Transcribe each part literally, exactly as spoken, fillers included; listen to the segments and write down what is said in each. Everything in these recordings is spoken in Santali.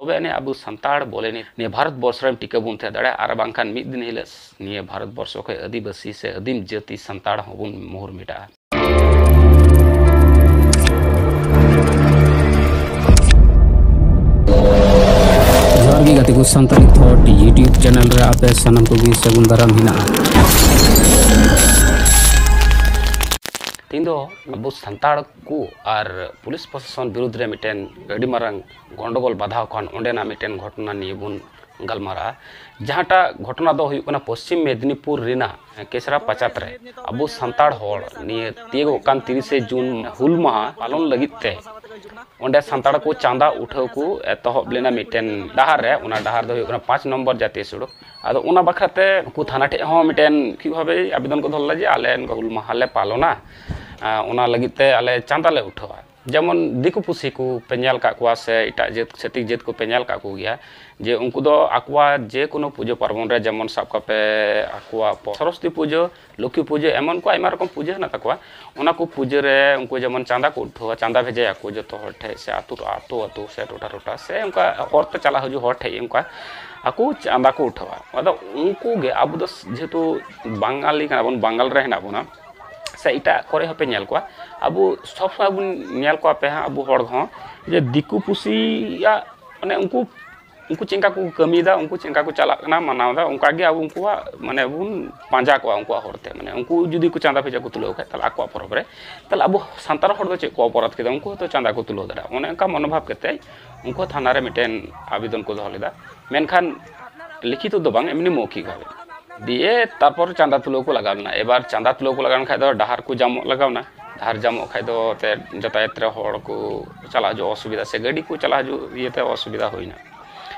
ᱛᱚᱵᱮ ᱟᱹᱱᱤᱡ ᱟᱵᱚ ᱥᱟᱱᱛᱟᱲ ᱵᱚᱞᱮ ᱱᱤᱭᱟᱹ ᱵᱷᱟᱨᱚᱛ ᱵᱚᱨᱥᱚ ᱨᱮᱱ ᱴᱤᱠᱟᱹ ᱵᱚᱱ ᱛᱟᱦᱮᱸ ᱫᱟᱲᱮᱭᱟᱜᱼᱟ, ᱟᱨ ᱵᱟᱝᱠᱷᱟᱱ ᱢᱤᱫ ᱫᱤᱱ ᱦᱤᱞᱳᱜ ᱱᱤᱭᱟᱹ ᱵᱷᱟᱨᱚᱛ ᱵᱚᱨᱥᱚ ᱠᱷᱚᱱ ᱟᱹᱫᱤᱵᱟᱹᱥᱤ ᱥᱮ ᱟᱹᱫᱤᱢ ᱡᱟᱹᱛᱤ ᱥᱟᱱᱛᱟᱲ ᱦᱚᱸᱵᱚᱱ ᱢᱩᱦᱩᱨ ᱢᱮᱴᱟᱜᱼᱟ᱾ ᱡᱚᱦᱟᱨ ᱜᱮ ᱜᱟᱛᱮ ᱠᱚ, ᱥᱟᱱᱛᱟᱲᱤ ᱛᱷᱚᱴ YouTube ᱪᱮᱱᱮᱞ ᱨᱮ ᱟᱯᱮ ᱥᱟᱱᱟᱢ ᱠᱚᱜᱮ ᱥᱟᱹᱜᱩᱱ ᱫᱟᱨᱟᱢ ᱦᱮᱱᱟᱜᱼᱟ᱾ ᱛᱮᱦᱮᱧ ᱫᱚ ᱟᱵᱚ ᱥᱟᱱᱛᱟᱲ ᱠᱚ ᱟᱨ ᱯᱩᱞᱤᱥ ᱯᱨᱚᱥᱟᱥᱚᱱ ᱵᱤᱨᱩᱫᱽ ᱨᱮ ᱢᱤᱫᱴᱮᱱ ᱟᱹᱰᱤ ᱢᱟᱨᱟᱝ ᱜᱚᱱᱰᱚᱜᱳᱞ ᱵᱟᱫᱷᱟᱣ ᱠᱟᱱ ᱚᱸᱰᱮᱱᱟᱜ ᱢᱤᱫᱴᱮᱱ ᱜᱷᱚᱴᱚᱱᱟ ᱱᱤᱭᱮ ᱵᱚᱱ ᱜᱟᱞᱢᱟᱨᱟᱜᱼᱟ᱾ ᱡᱟᱦᱟᱸᱴᱟᱜ ᱜᱷᱚᱴᱚᱱᱟ ᱫᱚ ᱦᱩᱭᱩᱜ ᱠᱟᱱᱟ ᱯᱚᱥᱪᱤᱢ ᱢᱮᱫᱽᱱᱤᱯᱩᱨ ᱨᱮᱱᱟᱜ ᱠᱮᱥᱨᱟ ᱯᱟᱪᱟᱛ ᱨᱮ ᱟᱵᱚ ᱥᱟᱱᱛᱟᱲ ᱦᱚᱲ ᱱᱤᱭᱟᱹ ᱛᱤᱭᱳᱜᱚᱜ ᱠᱟᱱ ᱛᱤᱨᱤᱥᱮ ᱡᱩᱱ ᱦᱩᱞ ᱢᱟᱦᱟ ᱯᱟᱞᱚᱱ ᱞᱟᱹᱜᱤᱫ ᱛᱮ ᱚᱸᱰᱮ ᱥᱟᱱᱛᱟᱲ ᱠᱚ ᱪᱟᱸᱫᱟ ᱩᱴᱷᱟᱹᱣ ᱠᱚ ᱮᱛᱚᱦᱚᱵ ᱞᱮᱱᱟ ᱢᱤᱫᱴᱮᱱ ᱰᱟᱦᱟᱨ ᱨᱮ᱾ ᱚᱱᱟ ᱰᱟᱦᱟᱨ ᱫᱚ ᱦᱩᱭᱩᱜ ᱠᱟᱱᱟ ᱯᱟᱸᱪ ᱱᱚᱢᱵᱚᱨ ᱡᱟᱛᱤᱭᱚ ᱥᱚᱲᱚᱠ᱾ ᱟᱫᱚ ᱚᱱᱟ ᱵᱟᱠᱷᱨᱟ ᱛᱮ ᱩᱱᱠᱩ ᱛᱷᱟᱱᱟ ᱴᱷᱮᱡ ᱦᱚᱸ ᱢᱤᱫᱴᱮᱱ ᱢᱳᱣᱠᱷᱤᱠ ᱵᱷᱟᱵᱮ ᱟᱵᱮᱫᱚᱱ ᱠᱚ ᱫᱚᱦᱚ ᱞᱮᱫᱟ ᱡᱮ ᱟᱞᱮ ᱱᱚᱝᱠᱟ ᱦᱩᱞ ᱢᱟᱦᱟ ᱞᱮ ᱯᱟᱞᱚᱱᱟ, ᱟᱨ ᱚᱱᱟ ᱞᱟᱹᱜᱤᱫ ᱛᱮ ᱟᱞᱮ ᱪᱟᱸᱫᱟ ᱞᱮ ᱩᱴᱷᱟᱹᱣᱟ᱾ ᱡᱮᱢᱚᱱ ᱫᱤᱠᱩ ᱯᱩᱥᱤ ᱠᱚ ᱯᱮ ᱧᱮᱞ ᱠᱟᱜ ᱠᱚᱣᱟ ᱥᱮ ᱮᱴᱟᱜ ᱡᱟᱹᱛ, ᱪᱷᱟᱹᱛᱤᱠ ᱡᱟᱹᱛ ᱠᱚ ᱯᱮ ᱧᱮᱞ ᱠᱟᱜ ᱠᱚᱜᱮᱭᱟ, ᱡᱮ ᱩᱱᱠᱩ ᱫᱚ ᱟᱠᱚᱣᱟᱜ ᱡᱮᱠᱳᱱᱳ ᱯᱩᱡᱟᱹ ᱯᱟᱨᱵᱚᱱ ᱨᱮ, ᱡᱮᱢᱚᱱ ᱥᱟᱵ ᱠᱟᱜ ᱯᱮ ᱟᱠᱚᱣᱟᱜ ᱯᱚ-, ᱥᱚᱨᱚᱥᱚᱛᱤ ᱯᱩᱡᱟᱹ, ᱞᱚᱠᱠᱷᱤ ᱯᱩᱡᱟᱹ, ᱮᱢᱚᱱ ᱠᱚ ᱟᱭᱢᱟ ᱨᱚᱠᱚᱢ ᱯᱩᱡᱟᱹ ᱦᱮᱱᱟᱜ ᱛᱟᱠᱚᱣᱟ᱾ ᱚᱱᱟ ᱠᱚ ᱯᱩᱡᱟᱹ ᱨᱮ ᱩᱱᱠᱩ ᱡᱮᱢᱚᱱ ᱪᱟᱸᱫᱟ ᱠᱚ ᱩᱴᱷᱟᱹᱣᱟ, ᱪᱟᱸᱫᱟ ᱵᱷᱮᱡᱟᱭᱟᱠᱚ ᱡᱚᱛᱚ ᱦᱚᱲ ᱴᱷᱮᱡ ᱥᱮ ᱟᱹᱛᱩ, ᱟᱹᱛᱩ, ᱟᱹᱛᱩ ᱥᱮ ᱴᱚᱴᱷᱟ, ᱴᱚᱴᱷᱟ ᱥᱮ ᱚᱱᱠᱟ ᱦᱚᱨ ᱛᱮ ᱪᱟᱞᱟᱜ ᱦᱤᱡᱩᱜ ᱦᱚᱲ ᱴᱷᱮᱡ ᱚᱱᱠᱟ ᱟᱠᱚ ᱪᱟᱸᱫᱟ ᱠᱚ ᱩᱴᱷᱟᱹᱣᱟ᱾ ᱟᱫᱚ ᱩᱱᱠᱩ ᱜᱮ ᱟᱵᱚ ᱫᱚ ᱡᱮᱦᱮᱛᱩ ᱵᱟᱝᱜᱟᱞᱤ ᱠᱟᱱᱟ ᱵᱚᱱ, ᱵᱟᱝᱜᱟᱞ ᱨᱮ ᱦᱮᱱᱟᱜ ᱵᱚᱱᱟ, ᱥᱮ ᱮᱴᱟᱜ ᱠᱚᱨᱮ ᱦᱚᱸᱯᱮ ᱧᱮᱞ ᱠᱚᱣᱟ, ᱟᱵᱚ ᱥᱚᱵ ᱥᱚᱢᱚᱭ ᱵᱚᱱ ᱧᱮᱞ ᱠᱚᱣᱟ ᱯᱮ ᱦᱟᱸᱜ, ᱟᱵᱚ ᱦᱚᱲ ᱦᱚᱸ ᱡᱮ ᱫᱤᱠᱩ ᱯᱩᱥᱤᱭᱟᱜ, ᱢᱟᱱᱮ ᱩᱱᱠᱩ, ᱩᱱᱠᱩ ᱪᱮᱫ ᱞᱮᱠᱟ ᱠᱚ ᱠᱟᱹᱢᱤᱭᱮᱫᱟ, ᱩᱱᱠᱩ ᱪᱮᱫ ᱞᱮᱠᱟ ᱠᱚ ᱪᱟᱞᱟᱜ ᱠᱟᱱᱟ, ᱢᱟᱱᱟᱣ ᱮᱫᱟ, ᱚᱱᱠᱟ ᱜᱮ ᱟᱵᱚ ᱩᱱᱠᱩᱣᱟᱜ ᱢᱟᱱᱮ ᱵᱚᱱ ᱯᱟᱸᱡᱟ ᱠᱚᱣᱟ, ᱩᱱᱠᱩᱣᱟᱜ ᱦᱚᱨ ᱛᱮ᱾ ᱢᱟᱱᱮ ᱩᱱᱠᱩ ᱡᱩᱫᱤ ᱠᱚ ᱪᱟᱸᱫᱟ ᱵᱷᱮᱡᱟ ᱠᱚ ᱛᱩᱞᱟᱹᱣ ᱠᱷᱟᱡ, ᱛᱟᱦᱚᱞᱮ ᱟᱠᱚᱣᱟᱜ ᱯᱚᱨᱚᱵᱽ ᱨᱮ, ᱛᱟᱦᱚᱞᱮ ᱟᱵᱚ ᱥᱟᱱᱛᱟᱲ ᱦᱚᱲ ᱫᱚ ᱪᱮᱫ ᱠᱚ ᱚᱯᱚᱨᱟᱫ ᱠᱮᱫᱟ, ᱩᱱᱠᱩ ᱦᱚᱸᱛᱚ ᱪᱟᱸᱫᱟ ᱠᱚ ᱛᱩᱞᱟᱹᱣ ᱫᱟᱲᱮᱭᱟᱜᱼᱟ᱾ ᱚᱱᱮ ᱚᱱᱠᱟ ᱢᱚᱱᱳᱵᱷᱟᱵ ᱠᱟᱛᱮ ᱩᱱᱠᱩ ᱛᱷᱟᱱᱟ ᱨᱮ ᱢᱤᱫᱴᱮᱱ ᱟᱵᱮᱫᱚᱱ ᱠᱚ ᱫᱚᱦᱚ ᱞᱮᱫᱟ, ᱢᱮᱱᱠᱷᱟᱱ ᱞᱤᱠᱷᱤᱛᱚ ᱫᱚ ᱵᱟᱝ, ᱮᱢᱱᱤ ᱢᱳᱣᱠᱷᱤᱠ ᱵᱷᱟᱵᱮ᱾ ᱫᱤᱭᱮ ᱛᱟᱨᱯᱚᱨ ᱪᱟᱸᱫᱟ ᱛᱩᱞᱟᱹᱣ ᱠᱚ ᱞᱟᱜᱟᱣ ᱞᱮᱱᱟ᱾ ᱮᱵᱟᱨ ᱪᱟᱸᱫᱟ ᱛᱩᱞᱟᱹᱣ ᱠᱚ ᱞᱟᱜᱟᱣ ᱞᱮᱱ ᱠᱷᱟᱡ ᱫᱚ ᱰᱟᱦᱟᱨ ᱠᱚ ᱡᱟᱢᱚᱜ ᱞᱟᱜᱟᱣ ᱮᱱᱟ᱾ ᱰᱟᱦᱟᱨ ᱡᱟᱢᱚᱜ ᱠᱷᱟᱡ ᱫᱚ ᱛᱮ ᱡᱟᱛᱟᱭᱟᱛ ᱨᱮ ᱦᱚᱲ ᱠᱚ ᱪᱟᱞᱟᱣ ᱦᱤᱡᱩᱜ ᱚᱥᱩᱵᱤᱫᱷᱟ ᱥᱮ ᱜᱟᱹᱰᱤ ᱠᱚ ᱪᱟᱞᱟᱣ ᱦᱤᱡᱩᱜ ᱤᱭᱟᱹᱛᱮ ᱚᱥᱩᱵᱤᱫᱷᱟ ᱦᱩᱭᱱᱟ᱾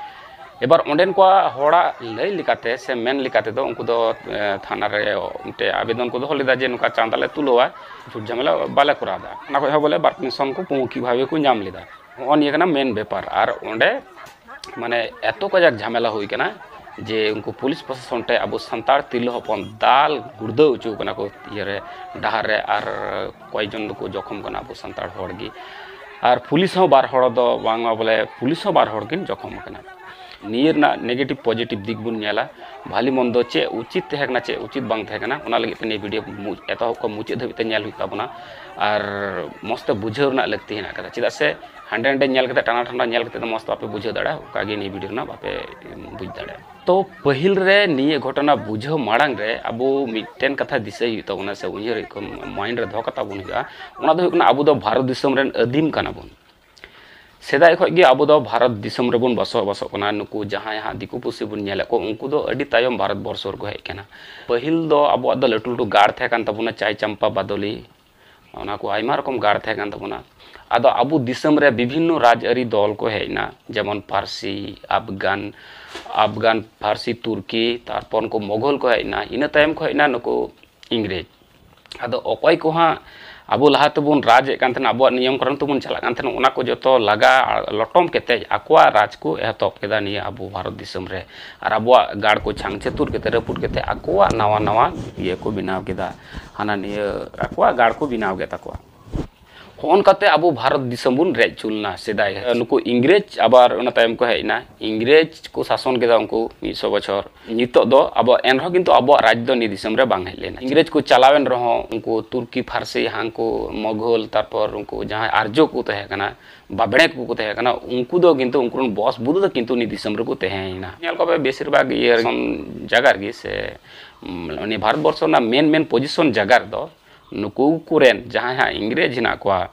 ᱮᱵᱟᱨ ᱚᱸᱰᱮᱱ ᱠᱚᱣᱟᱜ ᱦᱚᱲᱟᱜ ᱞᱟᱹᱭ ᱞᱮᱠᱟᱛᱮ ᱥᱮ ᱢᱮᱱ ᱞᱮᱠᱟᱛᱮ ᱫᱚ ᱩᱱᱠᱩ ᱫᱚ, ᱮ, ᱛᱷᱟᱱᱟ ᱨᱮ ᱢᱤᱫᱴᱮᱡ ᱟᱵᱮᱫᱚᱱ ᱠᱚ ᱫᱚᱦᱚ ᱞᱮᱫᱟ ᱡᱮ ᱱᱚᱝᱠᱟ ᱪᱟᱸᱫᱟ ᱞᱮ ᱛᱩᱞᱟᱹᱣᱟ, ᱡᱷᱩᱴ ᱡᱷᱟᱢᱮᱞᱟ ᱵᱟᱞᱮ ᱠᱚᱨᱟᱣ ᱮᱫᱟ᱾ ᱚᱱᱟ ᱠᱷᱚᱡ ᱦᱚᱸ ᱵᱚᱞᱮ ᱵᱟᱨ ᱯᱮ ᱥᱚᱱ ᱠᱚ ᱢᱳᱣᱠᱷᱤᱠ ᱵᱷᱟᱵᱮ ᱠᱚ ᱧᱟᱢ ᱞᱮᱫᱟ᱾ ᱦᱚᱸᱜᱼᱚ ᱱᱤᱭᱟᱹ ᱠᱟᱱᱟ ᱢᱮᱱ ᱵᱮᱯᱟᱨ᱾ ᱟᱨ ᱚᱸᱰᱮ ᱢᱟᱱᱮ ᱮᱛᱚ ᱠᱟᱡᱟᱠ ᱡᱷᱟᱢᱮᱞᱟ ᱦᱩᱭ ᱠᱟᱱᱟ ᱡᱮ ᱩᱱᱠᱩ ᱯᱩᱞᱤᱥ ᱯᱨᱚᱥᱟᱥᱚᱱ ᱴᱷᱮᱡ ᱟᱵᱚ ᱥᱟᱱᱛᱟᱲ ᱛᱤᱨᱞᱟᱹ ᱦᱚᱯᱚᱱ ᱫᱟᱞ ᱜᱩᱲᱫᱟᱹᱣ ᱦᱚᱪᱚ ᱠᱟᱱᱟ ᱠᱚ ᱤᱭᱟᱹᱨᱮ, ᱰᱟᱦᱟᱨ ᱨᱮ, ᱟᱨ ᱠᱚᱭᱮᱠ ᱡᱚᱱ ᱫᱚᱠᱚ ᱡᱚᱠᱷᱚᱢ ᱠᱟᱱᱟ ᱟᱵᱚ ᱥᱟᱱᱛᱟᱲ ᱦᱚᱲ ᱜᱮ᱾ ᱟᱨ ᱯᱩᱞᱤᱥ ᱦᱚᱸ ᱵᱟᱨ ᱦᱚᱲ ᱫᱚ ᱵᱟᱝᱢᱟ ᱵᱚᱞᱮ, ᱯᱩᱞᱤᱥ ᱦᱚᱸ ᱵᱟᱨ ᱦᱚᱲ ᱠᱤᱱ ᱡᱚᱠᱷᱚᱢ ᱟᱠᱟᱱᱟ᱾ ᱱᱤᱭᱟᱹ ᱨᱮᱱᱟᱜ negative positive ᱫᱤᱠ ᱵᱚᱱ ᱧᱮᱞᱟ, ᱵᱷᱟᱞᱤ ᱢᱚᱱᱫᱚ ᱪᱮᱫ ᱩᱪᱤᱛ ᱛᱟᱦᱮᱸ ᱠᱟᱱᱟ, ᱪᱮᱫ ᱩᱪᱤᱛ ᱵᱟᱝ ᱛᱟᱦᱮᱸ ᱠᱟᱱᱟ, ᱚᱱᱟ ᱞᱟᱹᱜᱤᱫ ᱛᱮ ᱱᱤᱭᱟᱹ video ᱢᱩ-, ᱮᱛᱚᱦᱚᱵ ᱠᱷᱚᱱ ᱢᱩᱪᱟᱹᱫ ᱫᱷᱟᱹᱵᱤᱡ ᱛᱮ ᱧᱮᱞ ᱦᱩᱭᱩᱜ ᱛᱟᱵᱚᱱᱟ᱾ ᱟᱨ ᱢᱚᱡᱽ ᱛᱮ ᱵᱩᱡᱷᱟᱹᱣ ᱨᱮᱱᱟᱜ ᱞᱟᱹᱠᱛᱤ ᱦᱮᱱᱟᱜ ᱠᱟᱫᱟ, ᱪᱮᱫᱟᱜ ᱥᱮ ᱦᱟᱸᱰᱮ ᱱᱟᱸᱰᱮ ᱧᱮᱞ ᱠᱟᱛᱮ, ᱴᱟᱱᱟ ᱴᱷᱟᱱᱰᱟ ᱧᱮᱞ ᱠᱟᱛᱮ ᱫᱚ ᱢᱚᱡᱽ ᱛᱮ ᱵᱟᱯᱮ ᱵᱩᱡᱷᱟᱹᱣ ᱫᱟᱲᱮᱭᱟᱜᱼᱟ, ᱚᱱᱠᱟ ᱜᱮ ᱱᱤᱭᱟᱹ video ᱨᱮᱱᱟᱜ ᱵᱟᱯᱮ ᱵᱩᱡᱽ ᱫᱟᱲᱮᱭᱟᱜᱼᱟ᱾ ᱛᱚ ᱯᱟᱹᱦᱤᱞ ᱨᱮ ᱱᱤᱭᱟᱹ ᱜᱷᱚᱴᱚᱱᱟ ᱵᱩᱡᱷᱟᱹᱣ ᱢᱟᱲᱟᱝ ᱨᱮ ᱟᱵᱚ ᱢᱤᱫᱴᱮᱱ ᱠᱟᱛᱷᱟ ᱫᱤᱥᱟᱹᱭ ᱦᱩᱭᱩᱜ ᱛᱟᱵᱚᱱᱟ ᱥᱮ ᱩᱭᱦᱟᱹᱨ ᱦᱩᱭᱩᱜ, mind ᱨᱮ ᱫᱚᱦᱚ ᱠᱟᱛᱟ ᱵᱚᱱ ᱦᱩᱭᱩᱜᱼᱟ, ᱚᱱᱟ ᱫᱚ ᱦᱩᱭᱩᱜ ᱠᱟᱱᱟ ᱟᱵᱚ ᱫᱚ ᱵᱷᱟᱨᱚᱛ ᱫᱤᱥᱚᱢ ᱨᱮᱱ ᱟᱹᱫᱤᱢ ᱠᱟᱱᱟ ᱵᱚᱱ᱾ ᱥᱮᱫᱟᱭ ᱠᱷᱚᱱ ᱜᱮ ᱟᱵᱚ ᱫᱚ ᱵᱷᱟᱨᱚᱛ ᱫᱤᱥᱚᱢ ᱨᱮᱵᱚᱱ ᱵᱚᱥᱚᱵᱟᱥᱚᱜ ᱠᱟᱱᱟ᱾ ᱱᱩᱠᱩ ᱡᱟᱦᱟᱸᱭ ᱦᱟᱸᱜ ᱫᱤᱠᱩ ᱯᱩᱥᱤ ᱵᱚᱱ ᱧᱮᱞᱮᱫ ᱠᱚ, ᱩᱱᱠᱩ ᱫᱚ ᱟᱹᱰᱤ ᱛᱟᱭᱚᱢ ᱵᱷᱟᱨᱚᱛ ᱵᱚᱨᱥᱚ ᱨᱮᱠᱚ ᱦᱮᱡ ᱟᱠᱟᱱᱟ᱾ ᱯᱟᱹᱦᱤᱞ ᱫᱚ ᱟᱵᱚᱣᱟᱜ ᱫᱚ ᱞᱟᱹᱴᱩ ᱞᱟᱹᱴᱩ ᱜᱟᱲ ᱛᱟᱦᱮᱸ ᱠᱟᱱ ᱛᱟᱵᱚᱱᱟ, ᱪᱟᱭ ᱪᱟᱢᱯᱟ ᱵᱟᱫᱚᱞᱤ, ᱚᱱᱟ ᱠᱚ ᱟᱭᱢᱟ ᱨᱚᱠᱚᱢ ᱜᱟᱲ ᱛᱟᱦᱮᱸ ᱠᱟᱱ ᱛᱟᱵᱚᱱᱟ᱾ ᱟᱫᱚ ᱟᱵᱚ ᱫᱤᱥᱚᱢ ᱨᱮ ᱵᱤᱵᱷᱤᱱᱱᱚ ᱨᱟᱡᱽ ᱟᱹᱨᱤ ᱫᱚᱞ ᱠᱚ ᱦᱮᱡ ᱮᱱᱟ, ᱡᱮᱢᱚᱱ ᱯᱟᱹᱨᱥᱤ, ᱟᱯᱷᱜᱟᱱ, ᱟᱯᱷᱜᱟᱱ, ᱯᱟᱹᱨᱥᱤ, ᱛᱩᱨᱠᱤ, ᱛᱟᱨᱯᱚᱨ ᱱᱩᱠᱩ ᱢᱚᱜᱷᱚᱞ ᱠᱚ ᱦᱮᱡ ᱮᱱᱟ, ᱤᱱᱟᱹ ᱛᱟᱭᱚᱢ ᱠᱚ ᱦᱮᱡ ᱮᱱᱟ ᱱᱩᱠᱩ ᱤᱝᱨᱮᱡᱽ᱾ ᱟᱫᱚ ᱚᱠᱚᱭ ᱠᱚ ᱦᱟᱸᱜ ᱟᱵᱚ ᱞᱟᱦᱟ ᱛᱮᱵᱚᱱ ᱨᱟᱡᱽ ᱮᱫ ᱠᱟᱱ ᱛᱟᱦᱮᱱᱟ, ᱟᱵᱚᱣᱟᱜ ᱱᱤᱭᱚᱢ ᱠᱟᱱᱩᱱ ᱛᱮᱵᱚᱱ ᱪᱟᱞᱟᱜ ᱠᱟᱱ ᱛᱟᱦᱮᱱᱟ, ᱚᱱᱟ ᱠᱚ ᱡᱚᱛᱚ ᱞᱟᱜᱟ ᱞᱚᱴᱚᱢ ᱠᱟᱛᱮ ᱟᱠᱚᱣᱟᱜ ᱨᱟᱡᱽ ᱠᱚ ᱮᱛᱚᱦᱚᱵ ᱠᱮᱫᱟ ᱱᱤᱭᱟᱹ ᱟᱵᱚ ᱵᱷᱟᱨᱚᱛ ᱫᱤᱥᱚᱢ ᱨᱮ᱾ ᱟᱨ ᱟᱵᱚᱣᱟᱜ ᱜᱟᱲ ᱠᱚ ᱪᱷᱟᱝ ᱪᱷᱟᱹᱛᱩᱨ ᱠᱟᱛᱮ, ᱨᱟᱹᱯᱩᱫ ᱠᱟᱛᱮ ᱟᱠᱚᱣᱟᱜ ᱱᱟᱣᱟ ᱱᱟᱣᱟ ᱤᱭᱟᱹ ᱠᱚ ᱵᱮᱱᱟᱣ ᱠᱮᱫᱟ, ᱦᱟᱱᱟ ᱱᱤᱭᱟᱹ ᱟᱠᱚᱣᱟᱜ ᱜᱟᱲ ᱠᱚ ᱵᱮᱱᱟᱣ ᱠᱮᱫ ᱛᱟᱠᱚᱣᱟ᱾ ᱦᱚᱸᱜᱼᱚ ᱱᱚᱝᱠᱟᱛᱮ ᱟᱵᱚ ᱵᱷᱟᱨᱚᱛ ᱫᱤᱥᱚᱢ ᱵᱚᱱ ᱨᱮᱡ ᱦᱚᱪᱚ ᱞᱮᱱᱟ ᱥᱮᱫᱟᱭ᱾ ᱱᱩᱠᱩ ᱤᱝᱨᱮᱡᱽ ᱟᱵᱟᱨ ᱚᱱᱟ ᱛᱟᱭᱚᱢ ᱠᱚ ᱦᱮᱡ ᱮᱱᱟ, ᱤᱝᱨᱮᱡᱽ ᱠᱚ ᱥᱟᱥᱚᱱ ᱠᱮᱫᱟ ᱩᱱᱠᱩ ᱢᱤᱫ ᱥᱚ ᱵᱚᱪᱷᱚᱨ᱾ ᱱᱤᱛᱚᱜ ᱫᱚ ᱟᱵᱚ ᱮᱱ ᱨᱮᱦᱚᱸ ᱠᱤᱱᱛᱩ ᱟᱵᱚᱣᱟᱜ ᱨᱟᱡᱽ ᱫᱚ ᱱᱤᱭᱟᱹ ᱫᱤᱥᱚᱢ ᱨᱮ ᱵᱟᱝ ᱦᱮᱡ ᱞᱮᱱᱟ᱾ ᱤᱝᱨᱮᱡᱽ ᱠᱚ ᱪᱟᱞᱟᱣᱮᱱ ᱨᱮᱦᱚᱸ ᱩᱱᱠᱩ ᱛᱩᱨᱠᱤ, ᱯᱷᱟᱨᱥᱤ, ᱦᱟᱱᱠᱩ ᱢᱚᱜᱷᱚᱞ, ᱛᱟᱨᱯᱚᱨ ᱩᱱᱠᱩ ᱡᱟᱦᱟᱸᱭ ᱟᱨᱡᱚ ᱠᱚ ᱛᱟᱦᱮᱸ ᱠᱟᱱᱟ, ᱵᱟᱵᱽᱲᱮ ᱠᱚᱠᱚ ᱛᱟᱦᱮᱸ ᱠᱟᱱᱟ, ᱩᱱᱠᱩ ᱫᱚ ᱠᱤᱱᱛᱩ ᱩᱱᱠᱩ ᱨᱮᱱ ᱵᱚᱥ ᱵᱩᱫᱷᱩ ᱫᱚ ᱠᱤᱱᱛᱩ ᱱᱤᱭᱟᱹ ᱫᱤᱥᱚᱢ ᱨᱮᱠᱚ ᱛᱟᱦᱮᱸᱭᱮᱱᱟ᱾ ᱧᱮᱞ ᱠᱚᱯᱮ ᱵᱮᱥᱤᱨ ᱵᱷᱟᱜᱽ ᱤᱭᱟᱹ ᱡᱟᱭᱜᱟ ᱨᱮᱜᱮ ᱥᱮ, ᱩᱢ, ᱱᱤᱭᱟᱹ ᱵᱷᱟᱨᱚᱛ ᱵᱚᱨᱥᱚ ᱨᱮᱱᱟᱜ main main position ᱡᱟᱭᱜᱟ ᱨᱮᱫᱚ ᱱᱩᱠᱩ ᱠᱚᱨᱮᱱ ᱡᱟᱦᱟᱸᱭ ᱦᱟᱸᱜ ᱤᱝᱨᱮᱡᱽ ᱦᱮᱱᱟᱜ ᱠᱚᱣᱟ,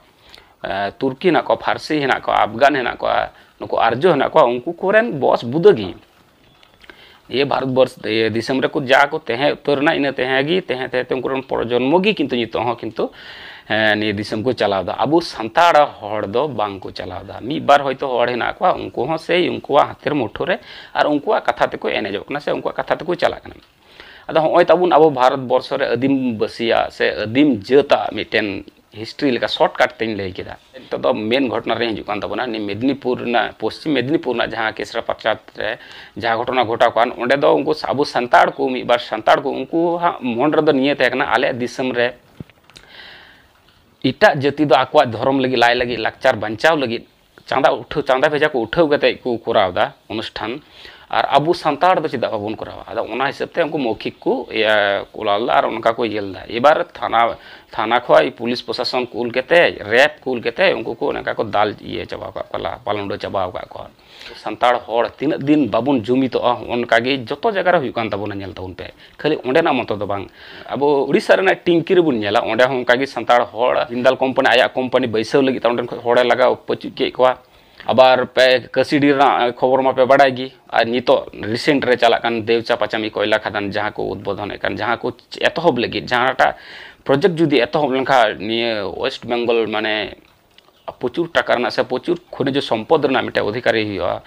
ᱮ, ᱛᱩᱨᱠᱤ ᱦᱮᱱᱟᱜ ᱠᱚᱣᱟ, ᱯᱷᱟᱨᱥᱤ ᱦᱮᱱᱟᱜ ᱠᱚᱣᱟ, ᱟᱯᱷᱜᱟᱱ ᱦᱮᱱᱟᱜ ᱠᱚᱣᱟ, ᱱᱩᱠᱩ ᱟᱨᱡᱚ ᱦᱮᱱᱟᱜ ᱠᱚᱣᱟ, ᱩᱱᱠᱩ ᱠᱚᱨᱮᱱ ᱵᱚᱥ ᱵᱩᱫᱟᱹ ᱜᱮ᱾ ᱤᱭᱟᱹ ᱵᱷᱟᱨᱚᱛ ᱵᱚᱨᱥ, ᱤᱭᱟᱹ ᱫᱤᱥᱚᱢ ᱨᱮᱠᱚ ᱡᱟ ᱠᱚ ᱛᱟᱦᱮᱸ ᱩᱛᱟᱹᱨ ᱮᱱᱟ, ᱤᱱᱟᱹ ᱛᱟᱦᱮᱸ ᱜᱮ, ᱛᱟᱦᱮᱸ ᱛᱟᱦᱮᱸ ᱛᱮ ᱩᱱᱠᱩ ᱨᱮᱱ ᱯᱨᱚᱡᱚᱱᱢᱚ ᱜᱮ ᱠᱤᱱᱛᱩ ᱱᱤᱛᱚᱜ ᱦᱚᱸ ᱠᱤᱱᱛᱩ, ᱮ, ᱱᱤᱭᱟᱹ ᱫᱤᱥᱚᱢ ᱠᱚ ᱪᱟᱞᱟᱣ ᱮᱫᱟ᱾ ᱟᱵᱚ ᱥᱟᱱᱛᱟᱲ ᱦᱚᱲ ᱫᱚ ᱵᱟᱝ ᱠᱚ ᱪᱟᱞᱟᱣ ᱮᱫᱟ᱾ ᱢᱤᱫ ᱵᱟᱨ ᱦᱚᱭᱛᱳ ᱦᱚᱲ ᱦᱮᱱᱟᱜ ᱠᱚᱣᱟ, ᱩᱱᱠᱩ ᱦᱚᱸ ᱥᱮᱭ ᱩᱱᱠᱩᱣᱟᱜ ᱦᱟᱛᱮᱨ ᱢᱩᱴᱷᱳ ᱨᱮ ᱟᱨ ᱩᱱᱠᱩᱣᱟᱜ ᱠᱟᱛᱷᱟ ᱛᱮᱠᱚ ᱮᱱᱮᱡᱚᱜ ᱠᱟᱱᱟ ᱥᱮ ᱩᱱᱠᱩᱣᱟᱜ ᱠᱟᱛᱷᱟ ᱛᱮᱠᱚ ᱪᱟᱞᱟᱜ ᱠᱟᱱᱟ᱾ ᱟᱫᱚ ᱦᱚᱸᱜᱼᱚᱭ ᱛᱟᱵᱚᱱ ᱟᱵᱚ ᱵᱷᱟᱨᱚᱛ ᱵᱚᱨᱥᱚ ᱨᱮ ᱟᱹᱫᱤᱢ ᱵᱟᱹᱥᱤᱭᱟᱜ ᱥᱮ ᱟᱹᱫᱤᱢ ᱡᱟᱹᱛᱟᱜ ᱢᱤᱫᱴᱮᱱ history ᱞᱮᱠᱟ shortcut ᱛᱮᱧ ᱞᱟᱹᱭ ᱠᱮᱫᱟ᱾ ᱱᱤᱛᱚᱜ ᱫᱚ main ᱜᱷᱚᱴᱚᱱᱟ ᱨᱮ ᱦᱤᱡᱩᱜ ᱠᱟᱱ ᱛᱟᱵᱚᱱᱟ, ᱱᱤᱭᱟᱹ ᱢᱮᱫᱽᱱᱤᱯᱩᱨ ᱨᱮᱱᱟᱜ, ᱯᱚᱥᱪᱤᱢ ᱢᱮᱫᱽᱱᱤᱯᱩᱨ ᱨᱮᱱᱟᱜ ᱡᱟᱦᱟᱸ ᱠᱮᱥᱨᱟ ᱯᱨᱚᱥᱟᱫᱽ ᱨᱮ ᱡᱟᱦᱟᱸ ᱜᱷᱚᱴᱚᱱᱟ ᱜᱷᱚᱴᱟᱣ ᱠᱟᱱ, ᱚᱸᱰᱮ ᱫᱚ ᱩᱱᱠᱩ ᱟᱵᱚ ᱥᱟᱱᱛᱟᱲ ᱠᱚ, ᱢᱤᱫ ᱵᱟᱨ ᱥᱟᱱᱛᱟᱲ ᱠᱚ, ᱩᱱᱠᱩᱣᱟᱜ ᱢᱚᱱ ᱨᱮᱫᱚ ᱱᱤᱭᱟᱹ ᱛᱟᱦᱮᱸ ᱠᱟᱱᱟ, ᱟᱞᱮᱭᱟᱜ ᱫᱤᱥᱚᱢ ᱨᱮ ᱮᱴᱟᱜ ᱡᱟᱹᱛᱤ ᱫᱚ ᱟᱠᱚᱣᱟᱜ ᱫᱷᱚᱨᱚᱢ ᱞᱟᱹᱜᱤᱫ, ᱞᱟᱭ ᱞᱟᱹᱜᱤᱫ, ᱞᱟᱠᱪᱟᱨ ᱵᱟᱧᱪᱟᱣ ᱞᱟᱹᱜᱤᱫ ᱪᱟᱸᱫᱟ ᱩᱴᱷᱟᱹᱣ, ᱪᱟᱸᱫᱟ ᱵᱷᱮᱡᱟ ᱠᱚ ᱩᱴᱷᱟᱹᱣ ᱠᱟᱛᱮ ᱠᱚ ᱠᱚᱨᱟᱣ ᱮᱫᱟ ᱚᱱᱩᱥᱴᱷᱟᱱ, ᱟᱨ ᱟᱵᱚ ᱥᱟᱱᱛᱟᱲ ᱫᱚ ᱪᱮᱫᱟᱜ ᱵᱟᱵᱚᱱ ᱠᱚᱨᱟᱣᱟ? ᱟᱫᱚ ᱚᱱᱟ ᱦᱤᱥᱟᱹᱵ ᱛᱮ ᱩᱱᱠᱩ ᱢᱳᱣᱠᱷᱤᱠ ᱠᱚ ᱤᱭᱟᱹ ᱠᱚᱨᱟᱣ ᱞᱮᱫᱟ ᱟᱨ ᱚᱱᱠᱟ ᱠᱚ ᱤᱭᱟᱹ ᱞᱮᱫᱟ᱾ ᱮᱵᱟᱨ ᱛᱷᱟᱱᱟ, ᱛᱷᱟᱱᱟ ᱠᱷᱚᱱ ᱯᱩᱞᱤᱥ ᱯᱨᱚᱥᱟᱥᱚᱱ ᱠᱩᱞ ᱠᱟᱛᱮ, ᱨᱮᱯ ᱠᱩᱞ ᱠᱟᱛᱮ ᱩᱱᱠᱩ ᱠᱚ ᱚᱱᱠᱟ ᱠᱚ ᱫᱟᱞ ᱤᱭᱟᱹ ᱪᱟᱵᱟ ᱟᱠᱟᱫ ᱠᱚᱣᱟ, ᱯᱟᱞᱚᱱᱰᱚ ᱪᱟᱵᱟ ᱟᱠᱟᱫ ᱠᱚᱣᱟ᱾ ᱥᱟᱱᱛᱟᱲ ᱦᱚᱲ ᱛᱤᱱᱟᱹᱜ ᱫᱤᱱ ᱵᱟᱵᱚᱱ ᱡᱩᱢᱤᱫᱚᱜᱼᱟ, ᱚᱱᱠᱟ ᱜᱮ ᱡᱚᱛᱚ ᱡᱟᱭᱜᱟ ᱨᱮ ᱦᱩᱭᱩᱜ ᱠᱟᱱ ᱛᱟᱵᱚᱱᱟ, ᱧᱮᱞ ᱛᱟᱵᱚᱱ ᱯᱮ᱾ ᱠᱷᱟᱹᱞᱤ ᱚᱸᱰᱮᱱᱟᱜ ᱢᱚᱛᱚ ᱫᱚ ᱵᱟᱝ, ᱟᱵᱚ ᱩᱲᱤᱥᱥᱟ ᱨᱮᱱᱟᱜ ᱴᱤᱝᱠᱤ ᱨᱮᱵᱚᱱ ᱧᱮᱞᱟ, ᱚᱸᱰᱮ ᱦᱚᱸ ᱚᱱᱠᱟ ᱜᱮ ᱥᱟᱱᱛᱟᱲ ᱦᱚᱲ ᱡᱤᱱᱫᱟᱞ ᱠᱳᱢᱯᱟᱱᱤ, ᱟᱭᱟᱜ ᱠᱳᱢᱯᱟᱱᱤ ᱵᱟᱹᱭᱥᱟᱹᱣ ᱞᱟᱹᱜᱤᱫ ᱛᱮ ᱚᱸᱰᱮᱱ ᱠᱷᱚᱱ ᱦᱚᱲᱮ ᱞᱟᱜᱟ ᱯᱟᱹᱪᱩᱡ ᱠᱮᱫ ᱠᱚᱣᱟ᱾ ᱟᱵᱟᱨ ᱯᱮ ᱠᱟᱹᱥᱤᱰᱤ ᱨᱮᱱᱟᱜ ᱠᱷᱚᱵᱚᱨ ᱢᱟᱯᱮ ᱵᱟᱲᱟᱭ ᱜᱮ, ᱟᱨ ᱱᱤᱛᱚᱜ ᱨᱤᱥᱮᱱᱴ ᱨᱮ ᱪᱟᱞᱟᱜ ᱠᱟᱱ ᱫᱮᱣᱪᱟ ᱯᱟᱪᱟᱢᱤ ᱠᱚᱭᱞᱟ ᱠᱷᱟᱫᱟᱱ ᱡᱟᱦᱟᱸ ᱠᱚ ᱩᱫᱵᱳᱫᱷᱚᱱᱮᱫ ᱠᱟᱱ, ᱡᱟᱦᱟᱸ ᱠᱚ ᱮᱛᱚᱦᱚᱵ ᱞᱟᱹᱜᱤᱫ, ᱡᱟᱦᱟᱸᱴᱟᱜ ᱯᱨᱚᱡᱮᱠᱴ ᱡᱩᱫᱤ ᱮᱛᱚᱦᱚᱵ ᱞᱮᱱᱠᱷᱟᱱ ᱱᱤᱭᱟᱹ ᱳᱭᱮᱥᱴ ᱵᱮᱝᱜᱚᱞ ᱢᱟᱱᱮ ᱯᱨᱚᱪᱩᱨ ᱴᱟᱠᱟ ᱨᱮᱱᱟᱜ ᱥᱮ ᱯᱨᱚᱪᱩᱨ ᱠᱷᱚᱱᱤᱡᱽ ᱥᱚᱢᱯᱚᱫ ᱨᱮᱱᱟᱜ ᱢᱤᱫᱴᱮᱱ ᱚᱫᱷᱤᱠᱟᱨᱤ ᱦᱩᱭᱩᱜᱼᱟ᱾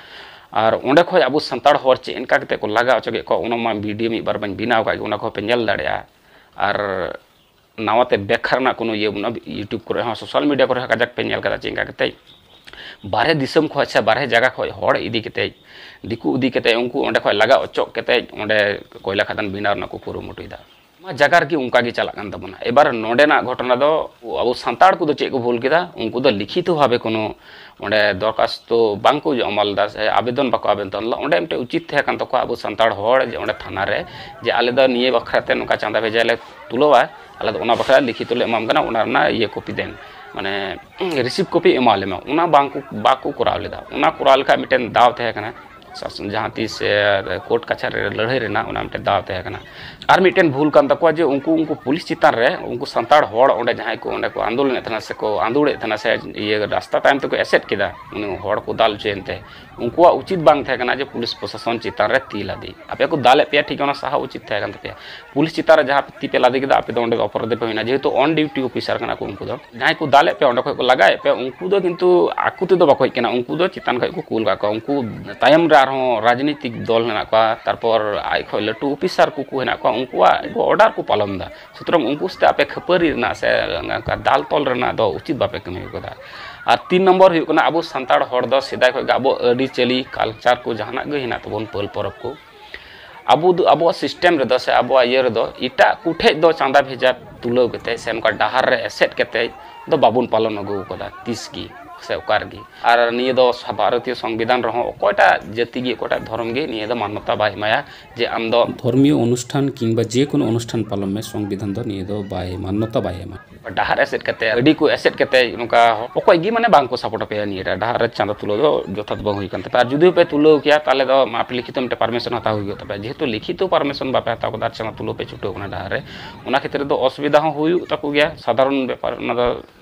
ᱟᱨ ᱚᱸᱰᱮ ᱠᱷᱚᱱ ᱟᱵᱚ ᱥᱟᱱᱛᱟᱲ ᱦᱚᱲ ᱪᱮᱫ ᱚᱱᱠᱟ ᱠᱟᱛᱮ ᱠᱚ ᱞᱟᱜᱟ ᱦᱚᱪᱚ ᱠᱮᱫ ᱠᱚᱣᱟ, ᱚᱱᱟ ᱢᱟ ᱵᱷᱤᱰᱤᱭᱳ ᱢᱤᱫ ᱵᱟᱨ ᱵᱟᱹᱧ ᱵᱮᱱᱟᱣ ᱟᱠᱟᱫ ᱜᱮ, ᱚᱱᱟ ᱠᱚᱦᱚᱸ ᱯᱮ ᱧᱮᱞ ᱫᱟᱲᱮᱭᱟᱜᱼᱟ᱾ ᱟᱨ ᱱᱟᱣᱟ ᱛᱮ ᱵᱮᱠᱠᱷᱟ ᱨᱮᱱᱟᱜ ᱠᱳᱱᱳ ᱤᱭᱟᱹ ᱵᱟᱹᱱᱩᱜᱼᱟ᱾ YouTube ᱠᱚᱨᱮ ᱦᱚᱸ, ᱥᱳᱥᱟᱞ ᱢᱤᱰᱤᱭᱟ ᱠᱚᱨᱮ ᱦᱚᱸ ᱠᱟᱡᱟᱠ ᱯᱮ ᱧᱮᱞ ᱠᱟᱫᱟ ᱪᱮᱫ ᱚᱱᱠᱟ ᱠᱟᱛᱮ ᱵᱟᱨᱦᱮ ᱫᱤᱥᱚᱢ ᱠᱷᱚᱱ ᱥᱮ ᱵᱟᱨᱦᱮ ᱡᱟᱭᱜᱟ ᱠᱷᱚᱱ ᱦᱚᱲ ᱤᱫᱤ ᱠᱟᱛᱮ, ᱫᱤᱠᱩ ᱤᱫᱤ ᱠᱟᱛᱮ, ᱩᱱᱠᱩ ᱚᱸᱰᱮ ᱠᱷᱚᱱ ᱞᱟᱜᱟ ᱚᱪᱚᱜ ᱠᱟᱛᱮ ᱚᱸᱰᱮ ᱠᱚᱭᱞᱟ ᱠᱷᱟᱫᱟᱱ ᱵᱮᱱᱟᱣ ᱨᱮᱱᱟᱜ ᱠᱚ ᱠᱩᱨᱩᱢᱩᱴᱩᱭᱮᱫᱟ᱾ ᱱᱚᱣᱟ ᱡᱟᱭᱜᱟ ᱨᱮᱜᱮ ᱚᱱᱠᱟ ᱜᱮ ᱪᱟᱞᱟᱜ ᱠᱟᱱ ᱛᱟᱵᱚᱱᱟ᱾ ᱮᱵᱟᱨ ᱱᱚᱰᱮᱱᱟᱜ ᱜᱷᱚᱴᱚᱱᱟ ᱫᱚ ᱟᱵᱚ ᱥᱟᱱᱛᱟᱲ ᱠᱚᱫᱚ ᱪᱮᱫ ᱠᱚ ᱵᱷᱩᱞ ᱠᱮᱫᱟ? ᱩᱱᱠᱩ ᱫᱚ ᱞᱤᱠᱷᱤᱛᱚ ᱵᱷᱟᱵᱮ ᱠᱳᱱᱳ ᱚᱸᱰᱮ ᱫᱚᱨᱠᱷᱟᱥᱛᱚ ᱵᱟᱝ ᱠᱚ ᱚᱢᱚᱞ ᱞᱮᱫᱟ ᱥᱮ ᱟᱵᱮᱫᱚᱱ ᱵᱟᱠᱚ ᱟᱵᱮᱫᱚᱱ ᱞᱮᱫᱟ᱾ ᱚᱸᱰᱮ ᱢᱤᱫᱴᱮᱱ ᱩᱪᱤᱛ ᱛᱟᱦᱮᱸ ᱠᱟᱱ ᱛᱟᱠᱚᱣᱟ ᱟᱵᱚ ᱥᱟᱱᱛᱟᱲ ᱦᱚᱲ ᱡᱮ ᱚᱸᱰᱮ ᱛᱷᱟᱱᱟ ᱨᱮ ᱡᱮ ᱟᱞᱮ ᱫᱚ ᱱᱤᱭᱟᱹ ᱵᱟᱠᱷᱨᱟ ᱛᱮ ᱱᱚᱝᱠᱟ ᱪᱟᱸᱫᱟ ᱵᱷᱮᱡᱟ ᱞᱮ ᱛᱩᱞᱟᱹᱣᱟ, ᱟᱞᱮ ᱫᱚ ᱚᱱᱟ ᱵᱟᱠᱷᱨᱟ ᱞᱤᱠᱷᱤᱛᱚ ᱞᱮ ᱮᱢᱟᱢ ᱠᱟᱱᱟ, ᱚᱱᱟ ᱨᱮᱱᱟᱜ ᱤᱭᱟᱹ ᱠᱚᱯᱤ ᱫᱮᱱ, ᱢᱟᱱᱮ ᱨᱤᱥᱤᱵᱷ ᱠᱚᱯᱤ ᱮᱢᱟ ᱞᱮᱢᱟ᱾ ᱚᱱᱟ ᱵᱟᱝ ᱠᱚ, ᱵᱟᱠᱚ ᱠᱚᱨᱟᱣ ᱞᱮᱫᱟ᱾ ᱚᱱᱟ ᱠᱚᱨᱟᱣ ᱞᱮᱠᱷᱟᱡ ᱢᱤᱫᱴᱮᱱ ᱫᱟᱣ ᱛᱟᱦᱮᱸ ᱠᱟᱱᱟ, ᱥᱟᱥ-, ᱡᱟᱦᱟᱸ ᱛᱤᱥ ᱮ, ᱠᱳᱨᱴ ᱠᱟᱪᱷᱟᱨᱤ ᱨᱮ ᱞᱟᱹᱲᱦᱟᱹᱭ ᱨᱮᱱᱟᱜ ᱚᱱᱟ ᱢᱤᱫᱴᱮᱱ ᱫᱟᱣ ᱛᱟᱦᱮᱸ ᱠᱟᱱᱟ᱾ ᱟᱨ ᱢᱤᱫᱴᱮᱱ ᱵᱷᱩᱞ ᱠᱟᱱ ᱛᱟᱠᱚᱣᱟ ᱡᱮ ᱩᱱᱠᱩ, ᱩᱱᱠᱩ ᱯᱩᱞᱤᱥ ᱪᱮᱛᱟᱱ ᱨᱮ ᱩᱱᱠᱩ ᱥᱟᱱᱛᱟᱲ ᱦᱚᱲ ᱚᱸᱰᱮ ᱡᱟᱦᱟᱸᱭ ᱠᱚ ᱚᱸᱰᱮ ᱠᱚ ᱟᱱᱫᱳᱞᱚᱱᱮᱫ ᱛᱟᱦᱮᱱᱟ ᱥᱮᱠᱚ ᱟᱸᱫᱳᱲᱮᱫ ᱛᱟᱦᱮᱱᱟ ᱥᱮ ᱤᱭᱟᱹ ᱨᱟᱥᱛᱟ ᱛᱟᱭᱚᱢ ᱛᱮᱠᱚ ᱮᱥᱮᱫ ᱠᱮᱫᱟ, ᱩᱱᱤ ᱦᱚᱲ ᱠᱚ ᱫᱟᱞ ᱦᱚᱪᱚᱭᱮᱱ ᱛᱮ, ᱩᱱᱠᱩᱣᱟᱜ ᱩᱪᱤᱛ ᱵᱟᱝ ᱛᱟᱦᱮᱸ ᱠᱟᱱᱟ ᱡᱮ ᱯᱩᱞᱤᱥ ᱯᱨᱚᱥᱟᱥᱚᱱ ᱪᱮᱛᱟᱱ ᱨᱮ ᱛᱤ ᱞᱟᱫᱮ᱾ ᱟᱯᱮ ᱠᱚ ᱫᱟᱞᱮᱫ ᱯᱮᱭᱟ, ᱴᱷᱤᱠ ᱚᱱᱟ ᱥᱟᱦᱟ ᱩᱪᱤᱛ ᱛᱟᱦᱮᱸ ᱠᱟᱱ ᱛᱟᱯᱮᱭᱟ᱾ ᱯᱩᱞᱤᱥ ᱪᱮᱛᱟᱱ ᱨᱮ ᱡᱟᱦᱟᱸ ᱛᱤ ᱯᱮ ᱞᱟᱫᱮ ᱠᱮᱫᱟ, ᱟᱯᱮ ᱫᱚ ᱚᱸᱰᱮ ᱫᱚ ᱚᱯᱚᱨᱟᱫᱷᱤ ᱯᱮ ᱦᱩᱭᱱᱟ, ᱡᱮᱦᱮᱛᱩ on duty officer ᱠᱟᱱᱟ ᱠᱚ ᱩᱱᱠᱩ ᱫᱚ᱾ ᱡᱟᱦᱟᱸᱭ ᱠᱚ ᱫᱟᱞᱮᱫ ᱯᱮ, ᱚᱸᱰᱮ ᱠᱷᱚᱡ ᱠᱚ ᱞᱟᱜᱟᱭᱮᱫ ᱯᱮ, ᱩᱱᱠᱩ ᱫᱚ ᱠᱤᱱᱛᱩ ᱟᱠᱚ ᱛᱮᱫᱚ ᱵᱟᱠᱚ ᱦᱮᱡ ᱠᱟᱱᱟ, ᱩᱱᱠᱩ ᱫᱚ ᱪᱮᱛᱟᱱ ᱠᱷᱚᱡ ᱠᱚ ᱠᱩᱞ ᱠᱟᱜ ᱠᱚᱣᱟ᱾ ᱩᱱᱠᱩ ᱛᱟᱭᱚᱢ ᱨᱮ ᱟᱨᱦᱚᱸ ᱨᱟᱡᱽᱱᱤᱛᱤᱠ ᱫᱚᱞ ᱦᱮᱱᱟᱜ ᱠᱚᱣᱟ, ᱛᱟᱨᱯᱚᱨ ᱟᱡ ᱠᱷᱚᱡ ᱞᱟᱹᱴᱩ ᱚᱯᱷᱤᱥᱟᱨ ᱠᱚᱠᱚ ᱦᱮᱱᱟᱜ ᱠᱚᱣᱟ, ᱩᱱᱠᱩᱣᱟᱜ ᱚᱰᱟᱨ ᱠᱚ ᱯᱟᱞᱚᱱ ᱮᱫᱟ᱾ ᱥᱩᱛᱚᱨᱟᱝ ᱩᱱᱠᱩ ᱥᱟᱛᱮ ᱟᱯᱮ ᱠᱷᱟᱹᱯᱟᱹᱨᱤ ᱨᱮᱱᱟᱜ ᱥᱮ ᱚᱱᱠᱟ ᱫᱟᱞ ᱛᱚᱞ ᱨᱮᱱᱟᱜ ᱫᱚ ᱩᱪᱤᱛ ᱵᱟᱯᱮ ᱠᱟᱹᱢᱤ ᱠᱟᱫᱟ᱾ ᱟᱨ ᱛᱤᱱ ᱱᱚᱢᱵᱚᱨ ᱦᱩᱭᱩᱜ ᱠᱟᱱᱟ, ᱟᱵᱚ ᱥᱟᱱᱛᱟᱲ ᱦᱚᱲ ᱫᱚ ᱥᱮᱫᱟᱭ ᱠᱷᱚᱡ ᱜᱮ ᱟᱵᱚ ᱟᱹᱨᱤᱪᱟᱹᱞᱤ, ᱠᱟᱞᱪᱟᱨ ᱠᱚ ᱡᱟᱦᱟᱱᱟᱜ ᱜᱮ ᱦᱮᱱᱟᱜ ᱛᱟᱵᱚᱱ, ᱯᱟᱹᱞ ᱯᱚᱨᱚᱵᱽ ᱠᱚ, ᱟᱵᱚ ᱫᱚ ᱟᱵᱚᱣᱟᱜ ᱥᱤᱥᱴᱮᱢ ᱨᱮᱫᱚ ᱥᱮ ᱟᱵᱚᱣᱟᱜ ᱤᱭᱟᱹ ᱨᱮᱫᱚ ᱮᱴᱟᱜ ᱠᱚᱴᱷᱮᱡ ᱫᱚ ᱪᱟᱸᱫᱟ ᱵᱷᱮᱡᱟ ᱛᱩᱞᱟᱹᱣ ᱠᱟᱛᱮ ᱥᱮ ᱱᱚᱝᱠᱟ ᱰᱟᱦᱟᱨ ᱨᱮ ᱮᱥᱮᱫ ᱠᱟᱛᱮ ᱫᱚ ᱵᱟᱵᱚᱱ ᱯᱟᱞᱚᱱ ᱟᱹᱜᱩ ᱟᱠᱟᱫᱟ ᱛᱤᱥ ᱜᱮ ᱥᱮ ᱚᱠᱟ ᱨᱮᱜᱮ᱾ ᱟᱨ ᱱᱤᱭᱟᱹ ᱫᱚ ᱵᱷᱟᱨᱚᱛᱤᱭᱚ ᱥᱚᱝᱵᱤᱫᱷᱟᱱ ᱨᱮᱦᱚᱸ ᱚᱠᱚᱭᱴᱟᱜ ᱡᱟᱹᱛᱤ ᱜᱮ, ᱚᱠᱚᱭᱴᱟᱜ ᱫᱷᱚᱨᱚᱢ ᱜᱮ ᱱᱤᱭᱟᱹ ᱫᱚ ᱢᱟᱱᱱᱚᱛᱟ ᱵᱟᱭ ᱮᱢᱟᱭᱟ ᱡᱮ ᱟᱢ ᱫᱚ ᱫᱷᱚᱨᱢᱤᱭᱚ ᱚᱱᱩᱥᱴᱷᱟᱱ ᱠᱤᱝᱵᱟ ᱡᱮ ᱠᱳᱱᱳ ᱚᱱᱩᱥᱴᱷᱟᱱ ᱯᱟᱞᱚᱱ ᱢᱮ, ᱥᱚᱝᱵᱤᱫᱷᱟᱱ ᱫᱚ ᱱᱤᱭᱟᱹ ᱫᱚ ᱵᱟᱭ ᱢᱟᱱᱱᱚᱛᱟ ᱵᱟᱭ ᱮᱢᱟ᱾ ᱰᱟᱦᱟᱨ ᱮᱥᱮᱫ ᱠᱟᱛᱮ, ᱟᱹᱰᱤ ᱠᱚ ᱮᱥᱮᱫ ᱠᱟᱛᱮ, ᱱᱚᱝᱠᱟ ᱚᱠᱚᱭ ᱜᱮ ᱢᱟᱱᱮ ᱵᱟᱝ ᱠᱚ ᱥᱟᱯᱳᱨᱴ ᱟᱯᱮᱭᱟ ᱱᱤᱭᱟᱹ ᱨᱮ᱾ ᱰᱟᱦᱟᱨ ᱨᱮ ᱪᱟᱸᱫᱟ ᱛᱩᱞᱟᱹᱣ ᱫᱚ ᱡᱚᱛᱷᱟᱛ ᱵᱟᱝ ᱦᱩᱭ ᱠᱟᱱ ᱛᱟᱯᱮᱭᱟ᱾ ᱟᱨ ᱡᱩᱫᱤ ᱯᱮ ᱛᱩᱞᱟᱹᱣ ᱠᱮᱭᱟ, ᱛᱟᱦᱚᱞᱮ ᱫᱚ ᱟᱯᱮ ᱞᱤᱠᱷᱤᱛᱚ ᱢᱤᱫᱴᱮᱱ ᱯᱟᱨᱢᱤᱥᱚᱱ ᱦᱟᱛᱟᱣ ᱦᱩᱭᱩᱜ ᱛᱟᱯᱮᱭᱟ᱾ ᱡᱮᱦᱮᱛᱩ ᱞᱤᱠᱷᱤᱛᱚ ᱯᱟᱨᱢᱤᱥᱚᱱ ᱵᱟᱯᱮ ᱦᱟᱛᱟᱣ ᱠᱟᱫᱟ ᱟᱨ ᱪᱟᱸᱫᱟ ᱛᱩᱞᱟᱹᱣ ᱯᱮ ᱪᱷᱩᱴᱟᱹᱣ ᱠᱟᱱᱟ ᱰᱟᱦᱟᱨ ᱨᱮ, ᱚᱱᱟ ᱠᱷᱮᱛᱨᱮ ᱫᱚ ᱚᱥᱩᱵᱤᱫᱷᱟ ᱦᱚᱸ ᱦᱩᱭᱩᱜ ᱛᱟᱠᱚ ᱜᱮᱭᱟ᱾ ᱥᱟᱫᱷᱟᱨᱚᱱ ᱵᱮᱯᱟᱨ, ᱚᱱᱟ ᱫᱚ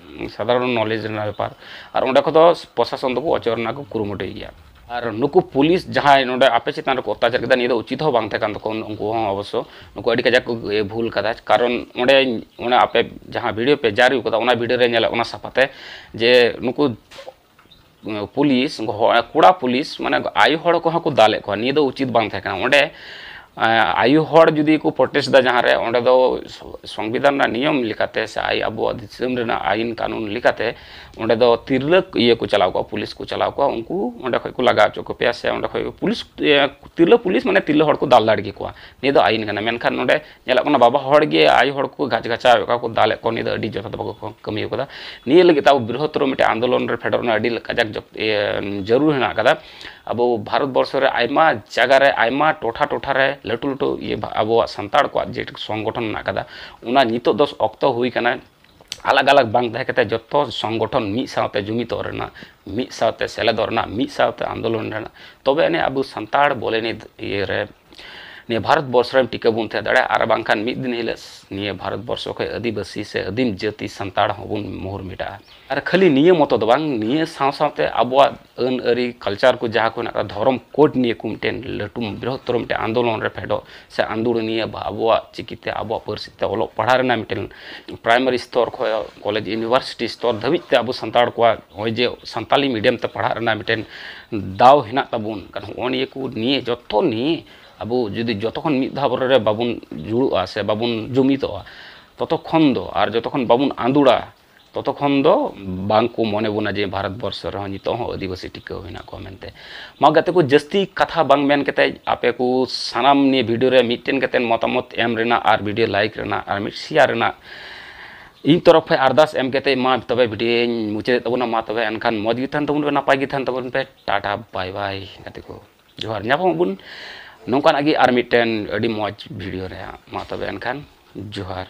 ᱥᱟᱫᱷᱟᱨᱚᱱ ᱱᱚᱞᱮᱡᱽ ᱨᱮᱱᱟᱜ ᱵᱮᱯᱟᱨ᱾ ᱟᱨ ᱚᱸᱰᱮ ᱠᱷᱚᱱ ᱫᱚ ᱯᱨᱚᱥᱟᱥᱚᱱ ᱫᱚᱠᱚ ᱚᱪᱚᱜ ᱨᱮᱱᱟᱜ ᱠᱚ ᱠᱩᱨᱩᱢᱩᱴᱩᱭ ᱜᱮᱭᱟ᱾ ᱟᱨ ᱱᱩᱠᱩ ᱯᱩᱞᱤᱥ ᱡᱟᱦᱟᱸᱭ ᱱᱚᱰᱮ ᱟᱯᱮ ᱪᱮᱛᱟᱱ ᱨᱮᱠᱚ ᱚᱛᱛᱟᱪᱟᱨ ᱠᱮᱫᱟ, ᱱᱤᱭᱟᱹ ᱫᱚ ᱩᱪᱤᱛ ᱦᱚᱸ ᱵᱟᱝ ᱛᱟᱦᱮᱸ ᱠᱟᱱ ᱛᱟᱠᱚᱣᱟ᱾ ᱩᱱᱠᱩ ᱦᱚᱸ ᱚᱵᱚᱥᱥᱚ ᱱᱩᱠᱩ ᱟᱹᱰᱤ ᱠᱟᱡᱟᱠ ᱠᱚ ᱵᱷᱩᱞ ᱠᱟᱫᱟ, ᱠᱟᱨᱚᱱ ᱚᱸᱰᱮ, ᱚᱱᱟ ᱟᱯᱮ ᱡᱟᱦᱟᱸ ᱵᱷᱤᱰᱤᱭᱳ ᱯᱮ ᱡᱟᱹᱨᱤ ᱠᱟᱫᱟ, ᱚᱱᱟ ᱵᱷᱤᱰᱤᱭᱳ ᱨᱮ ᱧᱮᱞᱚᱜ ᱠᱟᱱᱟ ᱥᱟᱯᱷᱟᱛᱮ ᱡᱮ ᱱᱩᱠᱩ ᱯᱩᱞᱤᱥ, ᱦᱚ-, ᱠᱚᱲᱟ ᱯᱩᱞᱤᱥ, ᱢᱟᱱᱮ ᱟᱭᱳ ᱦᱚᱲ ᱠᱚᱦᱚᱸ ᱠᱚ ᱫᱟᱞᱮᱫ ᱠᱚᱣᱟ᱾ ᱱᱤᱭᱟᱹ ᱫᱚ ᱩᱪᱤᱛ ᱵᱟᱝ ᱛᱟᱦᱮᱸ ᱠᱟᱱᱟ᱾ ᱚᱸᱰᱮ, ᱮᱸ, ᱟᱭᱳ ᱦᱚᱲ ᱡᱩᱫᱤ ᱠᱚ ᱯᱨᱚᱴᱮᱥᱴ ᱫᱟ ᱡᱟᱦᱟᱸ ᱨᱮ, ᱚᱸᱰᱮ ᱫᱚ ᱥᱚ-, ᱥᱚᱝᱵᱤᱫᱷᱟᱱ ᱨᱮᱱᱟᱜ ᱱᱤᱭᱚᱢ ᱞᱮᱠᱟᱛᱮ ᱥᱮ ᱟᱭ-, ᱟᱵᱚᱣᱟᱜ ᱫᱤᱥᱚᱢ ᱨᱮᱱᱟᱜ ᱟᱭᱤᱱ ᱠᱟᱹᱱᱩᱱ ᱞᱮᱠᱟᱛᱮ ᱚᱸᱰᱮ ᱫᱚ ᱛᱤᱨᱞᱟᱹ ᱤᱭᱟᱹ ᱠᱚ ᱪᱟᱞᱟᱣ ᱠᱚᱣᱟ, ᱯᱩᱞᱤᱥ ᱠᱚ ᱪᱟᱞᱟᱣ ᱠᱚᱣᱟ, ᱩᱱᱠᱩ ᱚᱸᱰᱮ ᱠᱷᱚᱡ ᱠᱚ ᱞᱟᱜᱟ ᱦᱚᱪᱚ ᱠᱚᱯᱮᱭᱟ ᱥᱮ ᱚᱸᱰᱮ ᱠᱷᱚᱡ ᱯᱩᱞᱤᱥ, ᱮᱸ, ᱛᱤᱨᱞᱟᱹ ᱯᱩᱞᱤᱥ ᱢᱟᱱᱮ ᱛᱤᱨᱞᱟᱹ ᱦᱚᱲ ᱠᱚ ᱫᱟᱞ ᱫᱟᱲᱮ ᱠᱮᱠᱚᱣᱟ᱾ ᱱᱤᱭᱟᱹ ᱫᱚ ᱟᱭᱤᱱ ᱠᱟᱱᱟ᱾ ᱢᱮᱱᱠᱷᱟᱱ ᱱᱚᱰᱮ ᱧᱮᱞᱚᱜ ᱠᱟᱱᱟ, ᱵᱟᱵᱟ ᱦᱚᱲ ᱜᱮ ᱟᱭᱳ ᱦᱚᱲ ᱠᱚ ᱜᱷᱟᱪ ᱜᱷᱟᱪᱟᱣᱮᱫ ᱠᱚᱣᱟ ᱠᱚ, ᱫᱟᱞᱮᱫ ᱠᱚ, ᱱᱤᱭᱟᱹ ᱫᱚ ᱟᱹᱰᱤ ᱡᱚᱛᱷᱟᱛ ᱵᱟᱠᱚ ᱠᱟᱹᱢᱤ ᱠᱟᱫᱟ᱾ ᱱᱤᱭᱟᱹ ᱞᱟᱹᱜᱤᱫ ᱛᱮ ᱟᱵᱚ ᱵᱨᱤᱦᱚᱛᱛᱚᱨᱚ ᱢᱤᱫᱴᱮᱱ ᱟᱱᱫᱳᱞᱚᱱ ᱨᱮ ᱯᱷᱮᱰᱚᱜ ᱨᱮᱱᱟᱜ ᱟᱹᱰᱤ ᱠᱟᱡᱟᱠ ᱡᱚ-, ᱤᱭᱟᱹ, ᱡᱟᱹᱨᱩᱲ ᱦᱮᱱᱟᱜ ᱠᱟᱫᱟ᱾ ᱟᱵᱚ ᱵᱷᱟᱨᱚᱛ ᱵᱚᱨᱥᱚ ᱨᱮ ᱟᱭᱢᱟ ᱡᱟᱭᱜᱟ ᱨᱮ, ᱟᱭᱢᱟ ᱴᱚᱴᱷᱟ ᱴᱚᱴᱷᱟ ᱨᱮ ᱞᱟᱹᱴᱩ ᱞᱟᱹᱴᱩ ᱤᱭᱟᱹ ᱵᱷᱟ-, ᱟᱵᱚᱣᱟᱜ ᱥᱟᱱᱛᱟᱲ ᱠᱚᱣᱟᱜ ᱡᱮ ᱥᱚᱝᱜᱚᱴᱷᱚᱱ ᱢᱮᱱᱟᱜ ᱠᱟᱫᱟ, ᱚᱱᱟ ᱱᱤᱛᱚᱜ ᱫᱚ ᱚᱠᱛᱚ ᱦᱩᱭ ᱠᱟᱱᱟ ᱟᱞᱟᱜᱽ ᱟᱞᱟᱜᱽ ᱵᱟᱝ ᱛᱟᱦᱮᱸ ᱠᱟᱛᱮ ᱡᱚᱛᱚ ᱥᱚᱝᱜᱚᱴᱷᱚᱱ ᱢᱤᱫ ᱥᱟᱶᱛᱮ ᱡᱩᱢᱤᱫᱚᱜ ᱨᱮᱱᱟᱜ, ᱢᱤᱫ ᱥᱟᱶᱛᱮ ᱥᱮᱞᱮᱫᱚᱜ ᱨᱮᱱᱟᱜ, ᱢᱤᱫ ᱥᱟᱶᱛᱮ ᱟᱱᱫᱳᱞᱚᱱ ᱨᱮᱱᱟᱜ᱾ ᱛᱚᱵᱮ ᱟᱹᱱᱤᱡ ᱟᱵᱚ ᱥᱟᱱᱛᱟᱲ ᱵᱚᱞᱮ ᱱᱤᱭᱟᱹ ᱤᱭᱟᱹ ᱨᱮ, ᱱᱤᱭᱟᱹ ᱵᱷᱟᱨᱚᱛ ᱵᱚᱨᱥᱚ ᱨᱮ ᱴᱤᱠᱟᱹ ᱵᱚᱱ ᱛᱟᱦᱮᱸ ᱫᱟᱲᱮᱭᱟᱜᱼᱟ, ᱟᱨ ᱵᱟᱝᱠᱷᱟᱱ ᱢᱤᱫ ᱫᱤᱱ ᱦᱤᱞᱳᱜ ᱱᱤᱭᱟᱹ ᱵᱷᱟᱨᱚᱛ ᱵᱚᱨᱥᱚ ᱠᱷᱚᱱ ᱟᱹᱫᱤᱵᱟᱹᱥᱤ ᱥᱮ ᱟᱹᱫᱤᱢ ᱡᱟᱹᱛᱤ ᱥᱟᱱᱛᱟᱲ ᱦᱚᱸᱵᱚᱱ ᱢᱳᱦᱚᱨ ᱢᱮᱴᱟᱜᱼᱟ᱾ ᱟᱨ ᱠᱷᱟᱹᱞᱤ ᱱᱤᱭᱟᱹ ᱢᱚᱛᱚ ᱫᱚ ᱵᱟᱝ, ᱱᱤᱭᱟᱹ ᱥᱟᱶ ᱥᱟᱶᱛᱮ ᱟᱵᱚᱣᱟᱜ ᱟᱹᱱ ᱟᱹᱨᱤ, ᱠᱟᱞᱪᱟᱨ ᱠᱚ ᱡᱟᱦᱟᱸ ᱠᱚ ᱦᱮᱱᱟᱜ ᱟᱠᱟᱫᱟ, ᱫᱷᱚᱨᱚᱢ ᱠᱳᱰ ᱱᱤᱭᱟᱹ ᱠᱚ ᱢᱤᱫᱴᱮᱱ ᱞᱟᱹᱴᱩ ᱵᱨᱤᱦᱚᱛᱛᱚᱨ ᱢᱤᱫᱴᱮᱱ ᱟᱱᱫᱳᱞᱚᱱ ᱨᱮ ᱯᱷᱮᱰᱚᱜ ᱥᱮ ᱟᱱᱫᱳᱲ ᱱᱤᱭᱟᱹ ᱵᱷᱟ-, ᱟᱵᱚᱣᱟᱜ ᱪᱤᱠᱤᱛᱮ, ᱟᱵᱚᱣᱟᱜ ᱯᱟᱹᱨᱥᱤ ᱛᱮ ᱚᱞᱚᱜ ᱯᱟᱲᱦᱟᱣ ᱨᱮᱱᱟᱜ ᱢᱤᱫᱴᱮᱱ ᱯᱨᱟᱭᱢᱟᱨᱤ ᱥᱛᱚᱨ ᱠᱷᱚᱱ ᱠᱚᱞᱮᱡᱽ, ᱤᱭᱩᱱᱤᱵᱷᱟᱨᱥᱤᱴᱤ ᱥᱛᱚᱨ ᱫᱷᱟᱹᱵᱤᱡ ᱛᱮ ᱟᱵᱚ ᱥᱟᱱᱛᱟᱲ ᱠᱚᱣᱟᱜ ᱱᱚᱜᱼᱚᱭ ᱡᱮ ᱥᱟᱱᱛᱟᱞᱤ ᱢᱤᱰᱤᱭᱟᱢ ᱛᱮ ᱯᱟᱲᱦᱟᱜ ᱨᱮᱱᱟᱜ ᱢᱤᱫᱴᱮᱱ ᱫᱟᱣ ᱦᱮᱱᱟᱜ ᱛᱟᱵᱚᱱ, ᱠᱟᱨᱚᱱ ᱦᱚᱸᱜᱼᱚ ᱱᱤᱭᱟᱹ ᱠᱚ ᱱᱤᱭᱮ, ᱡᱚᱛᱚ ᱱᱤᱭᱮ ᱟᱵᱚ ᱡᱩᱫᱤ ᱡᱚᱛᱚ ᱠᱷᱚᱱ ᱢᱤᱫ ᱫᱷᱟᱣ ᱨᱮ ᱵᱟᱵᱚᱱ ᱡᱩᱲᱩᱜᱼᱟ ᱥᱮ ᱵᱟᱵᱚᱱ ᱡᱩᱢᱤᱫᱚᱜᱼᱟ, ᱛᱚᱛᱚ ᱠᱷᱚᱱ ᱫᱚ, ᱟᱨ ᱡᱚᱛᱚ ᱠᱷᱚᱱ ᱵᱟᱵᱚᱱ ᱟᱸᱫᱳᱲᱟ, ᱛᱚᱛᱚ ᱠᱷᱚᱱ ᱫᱚ ᱵᱟᱝ ᱠᱚ ᱢᱚᱱᱮ ᱵᱚᱱᱟ ᱡᱮ ᱵᱷᱟᱨᱚᱛ ᱵᱚᱨᱥᱚ ᱨᱮᱦᱚᱸ ᱱᱤᱛᱚᱜ ᱦᱚᱸ ᱟᱹᱫᱤᱵᱟᱹᱥᱤ ᱴᱤᱠᱟᱹᱣ ᱦᱮᱱᱟᱜ ᱠᱚᱣᱟ ᱢᱮᱱᱛᱮ᱾ ᱢᱟ ᱜᱟᱛᱮ ᱠᱚ, ᱡᱟᱹᱥᱛᱤ ᱠᱟᱛᱷᱟ ᱵᱟᱝ ᱢᱮᱱ ᱠᱟᱛᱮ ᱟᱯᱮ ᱠᱚ ᱥᱟᱱᱟᱢ ᱱᱤᱭᱟᱹ ᱵᱷᱤᱰᱤᱭᱳ ᱨᱮ ᱢᱤᱫᱴᱮᱱ ᱠᱟᱛᱮ ᱢᱚᱛᱟᱢᱚᱛ ᱮᱢ ᱨᱮᱱᱟᱜ ᱟᱨ ᱵᱷᱤᱰᱤᱭᱳ ᱞᱟᱭᱤᱠ ᱨᱮᱱᱟᱜ ᱟᱨ ᱢᱤᱫ ᱥᱮᱭᱟᱨ ᱨᱮᱱᱟᱜ ᱤᱧ ᱛᱚᱨᱚᱯ ᱠᱷᱚᱱ ᱟᱨᱫᱟᱥ ᱮᱢ ᱠᱟᱛᱮ ᱢᱟ ᱛᱚᱵᱮ ᱵᱷᱤᱰᱤᱭᱳᱧ ᱢᱩᱪᱟᱹᱫᱮᱫ ᱛᱟᱵᱚᱱᱟ᱾ ᱢᱟ ᱛᱚᱵᱮ ᱮᱱᱠᱷᱟᱱ ᱢᱚᱡᱽ ᱜᱮ ᱛᱟᱦᱮᱱ ᱛᱟᱵᱚᱱ ᱯᱮ, ᱱᱟᱯᱟᱭ ᱜᱮ ᱛᱟᱦᱮᱱ ᱛᱟᱵᱚᱱ ᱯᱮ, ᱴᱟᱴᱟ ᱵᱟᱭ ᱵᱟᱭ ᱜᱟᱛᱮ ᱠᱚ, ᱡᱚᱦᱟᱨ᱾ ᱧᱟᱯᱟᱢ ᱟᱵᱚᱱ ᱱᱚᱝᱠᱟᱱᱟᱜ ᱜᱮ ᱟᱨ ᱢᱤᱫᱴᱮᱱ ᱟᱹᱰᱤ ᱢᱚᱡᱽ ᱵᱷᱤᱰᱤᱭᱳ ᱨᱮ᱾ ᱢᱟ ᱛᱚᱵᱮ ᱮᱱᱠᱷᱟᱱ ᱡᱚᱦᱟᱨ᱾